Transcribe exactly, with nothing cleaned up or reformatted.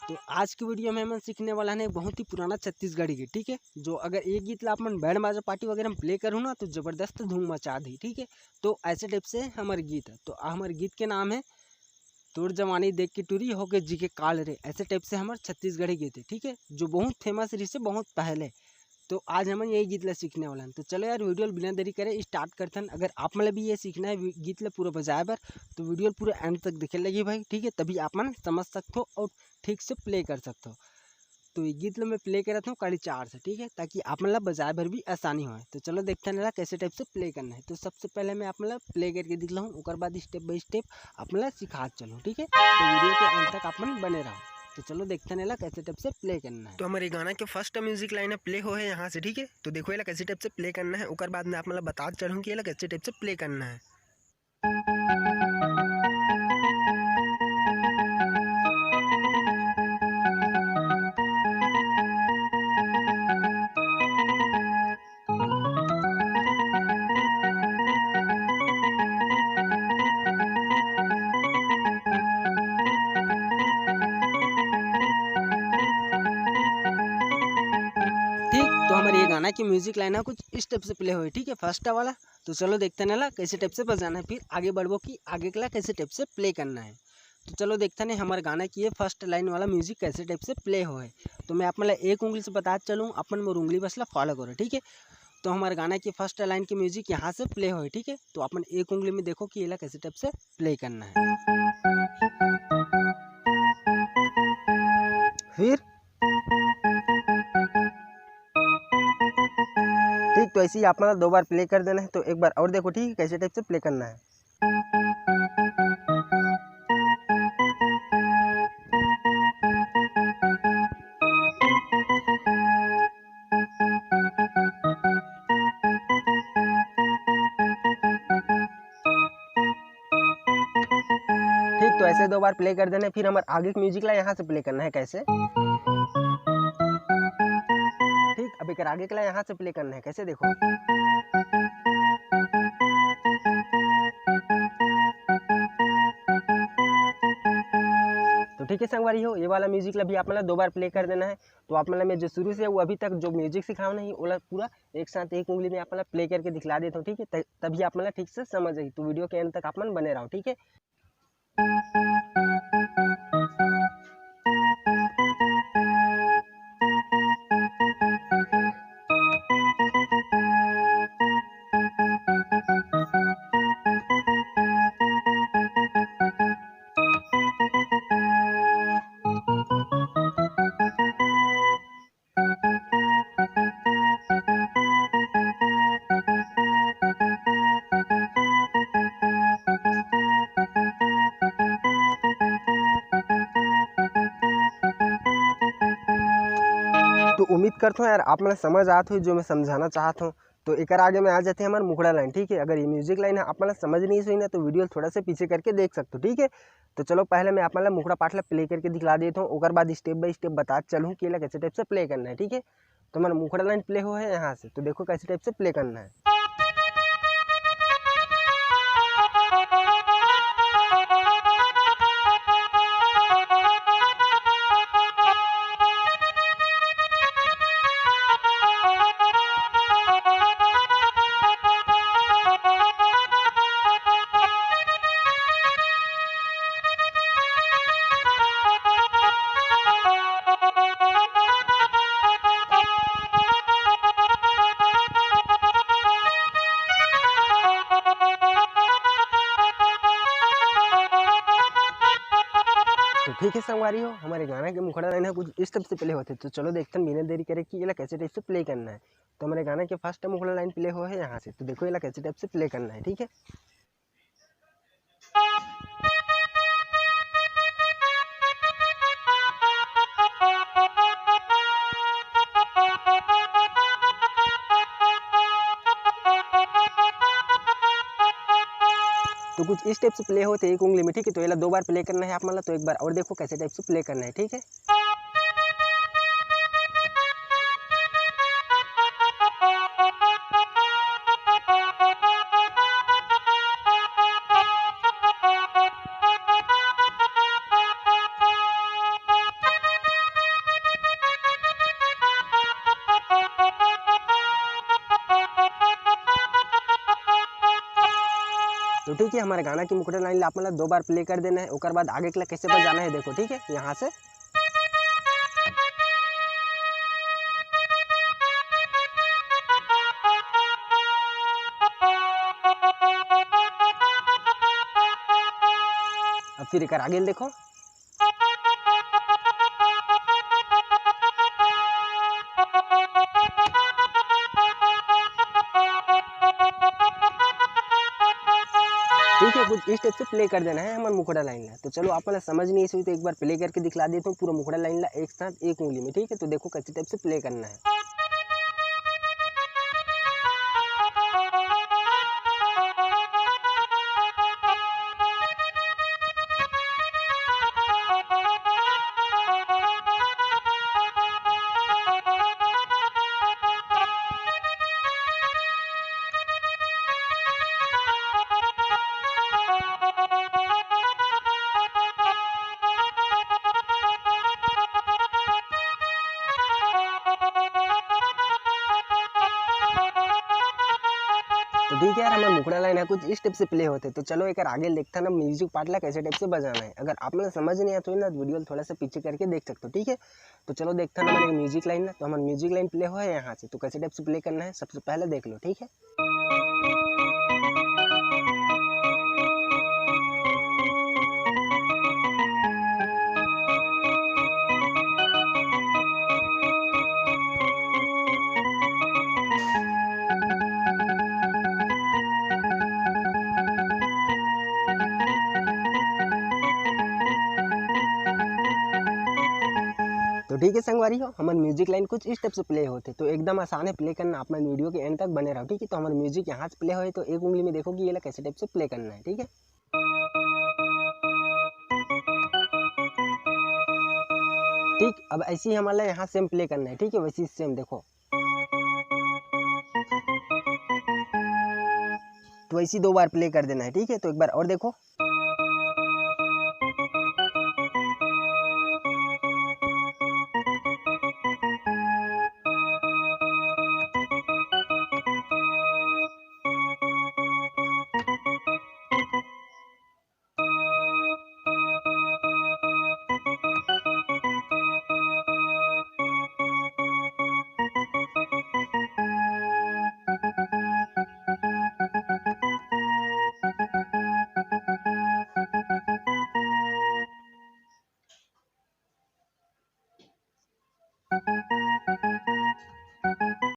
तो आज के वीडियो में हमन सीखने वाला है बहुत ही पुराना छत्तीसगढ़ी गीत, ठीक है। जो अगर ये गीत ला अपन बैंड बाजा पार्टी वगैरह में प्ले करूँ ना, तो जबरदस्त धूम मचा दी, ठीक है। तो ऐसे टाइप से हमारे गीत है, तो हमारे गीत के नाम है तोर जवानी देख के टूरी होके जी के काल रे, ऐसे टाइप से हमारे छत्तीसगढ़ी गीत है, ठीक है, जो बहुत फेमस रही से बहुत पहले। तो आज हमन यही गीत ला सीखने वाला हन। तो चलो यार, वीडियो ला बिना देरी करे स्टार्ट करथन। अगर आप मन ला भी ये सीखना है वी-, गीत ला पूरा बजाए बर, तो वीडियो ला पूरा एंड तक देखे लगी भाई, ठीक है, तभी आप मन समझ सकथो और ठीक से प्ले कर सकथो। तो ये गीत ला मैं प्ले करत हूँ काली चार से, ठीक है, ताकि आप मन ला बजाए बर भी आसानी होय। तो चलो देखथन एला कैसे टाइप से प्ले करना है। तो सबसे पहले मैं आप मन ला प्ले करके दिखलाहूँ, ओकर बाद स्टेप बाय स्टेप आप मन ला सिखात चलूँ, ठीक है। तो वीडियो के अंत तक आप मन बने रहो। तो चलो देखथन एला कैसे टाइप से प्ले करना है। तो हमारे गाना के फर्स्ट म्यूजिक लाइन प्ले हो है यहाँ से, ठीक है। तो देखो एला कैसे टाइप से प्ले करना है, ओकर बाद में आप मन ला बतात चलूँ कि एला कैसे टाइप से प्ले करना है। ठीक, तो हमारे ये गाना की म्यूजिक लाइन है कुछ इस टाइप से प्ले होए, ठीक है, फर्स्ट वाला। तो चलो देखथन एला कैसे टाइप से बजाना है, फिर आगे बढ़बो कि आगे के ला कैसे टाइप से प्ले करना है। तो चलो देखथन हमारे गाना की ये फर्स्ट लाइन वाला म्यूजिक कैसे टाइप से प्ले होए। तो मैं आप मन ला एक उंगली से बतात चलूँ, आप मन मोर उंगली बस ला फॉलो करो, ठीक है। तो हमारे गाना की फर्स्ट लाइन की म्यूजिक यहाँ से प्ले होए, ठीक है। तो आप मन एक उंगली में देखो कि एला कैसे टाइप से प्ले करना है। फिर ठीक, तो ऐसे ही आप मन ला दो बार प्ले कर देना है। तो एक बार और देखो, ठीक है, कैसे टाइप से प्ले करना है। ठीक, तो ऐसे दो बार प्ले कर देना है। फिर हमारे आगे के म्यूजिक ला यहाँ से प्ले करना है। कैसे? ठीक, अब एक आगे के ला यहाँ से प्ले करना है। कैसे, देखो। तो ठीक है संगवारी हो, ये वाला म्यूजिक ला भी आप मन ला दो बार प्ले कर देना है। तो आप मन ला मैं जो शुरू से वो अभी तक जो म्यूजिक सिखाओ नहीं, ओला पूरा एक साथ एक उंगली में आप मन ला प्ले करके दिखला देता हूँ, ठीक है। त-, तभी आप मन ला ठीक से समझ आही। तो वीडियो के एंड तक आप मन बने रहो, ठीक है। तो उम्मीद करता हूँ यार, आप मन समझ आत हो जो मैं समझाना चाहत हूँ। तो एकर आगे में आ जाते हैं हमारे मुखड़ा लाइन, ठीक है। अगर ये म्यूजिक लाइन है आप मन समझ नहीं सोई ना, तो वीडियो थोड़ा सा पीछे करके देख सकते हो, ठीक है। तो चलो पहले मैं आप मन ला मुखड़ा पाठ ला प्ले करके दिखला देता हूँ, ओकर बाद स्टेप बाय स्टेप बतात चलूँ कि एला कैसे टाइप से प्ले करना है, ठीक है। तो हमारा मुखड़ा लाइन प्ले हो है यहाँ से, तो देखो कैसे टाइप से प्ले करना है। तो ठीक है संगवारी हो, हमारे गाना के मुखड़ा लाइन है कुछ इस टाइप से प्ले होते। तो चलो देखते हैं बिना देरी करे कि एला कैसे टाइप से प्ले करना है। तो हमारे गाना के फर्स्ट मुखड़ा लाइन प्ले हो है यहाँ से, तो देखो एला कैसे टाइप से प्ले करना है, ठीक है। तो कुछ इस टाइप से प्ले होते एक उंगली में, ठीक है। तो एला दो बार प्ले करना है आप मन ला, तो एक बार और देखो कैसे टाइप से प्ले करना है, ठीक है। ठीक है, हमारे गाना की मुखड़ा लाइन ला आप मन ला दो बार प्ले कर देना है, ओकर बाद आगे के ला कैसे बजाना है देखो, ठीक है, यहाँ से। अब फिर एकर आगे ल देखो। ठीक है, कुछ इस टाइप से प्ले कर देना है हमर मुखड़ा लाइन ला। तो चलो, आप मन ला समझ नहीं आइस होही तो एक बार प्ले करके दिखला देता हूँ पूरा मुखड़ा लाइन ला एक साथ एक उंगली में, ठीक है? तो देखो कैसे टाइप से प्ले करना है। तो ठीक है यार, हमर मुखड़ा लाइन है कुछ इस टाइप से प्ले होथे। तो चलो एकर आगे देखथन ना, म्यूजिक पार्ट ला कैसे टाइप से बजाना है। अगर आप मन ला समझ नहीं आत होही ना, वीडियो ला थोड़ा सा पीछे करके देख सकते हो, ठीक है? तो चलो देखथन ना हमर म्यूजिक लाइन ना, तो हमर म्यूजिक लाइन प्ले होहे यहाँ से, तो कैसे टाइप से प्ले करना है सबसे पहले देख लो, ठीक है? तो ठीक है संगवारी हो, हमर म्यूजिक लाइन कुछ इस टाइप से प्ले होथे। तो एकदम आसान है प्ले करना, आप मन वीडियो के एंड तक बने रहो, ठीक है? तो हमर म्यूजिक यहाँ से प्ले होए, तो एक उंगली में देखो कि ये ला कैसे टाइप से प्ले करना है, ठीक है? ठीक, अब ऐसे ही हमन ला यहाँ सेम प्ले करना है, ठीक है? वैसे ही सेम देखो। तो ऐसे ही दो बार प्ले कर देना है, ठीक है? तो एक बार और देखो।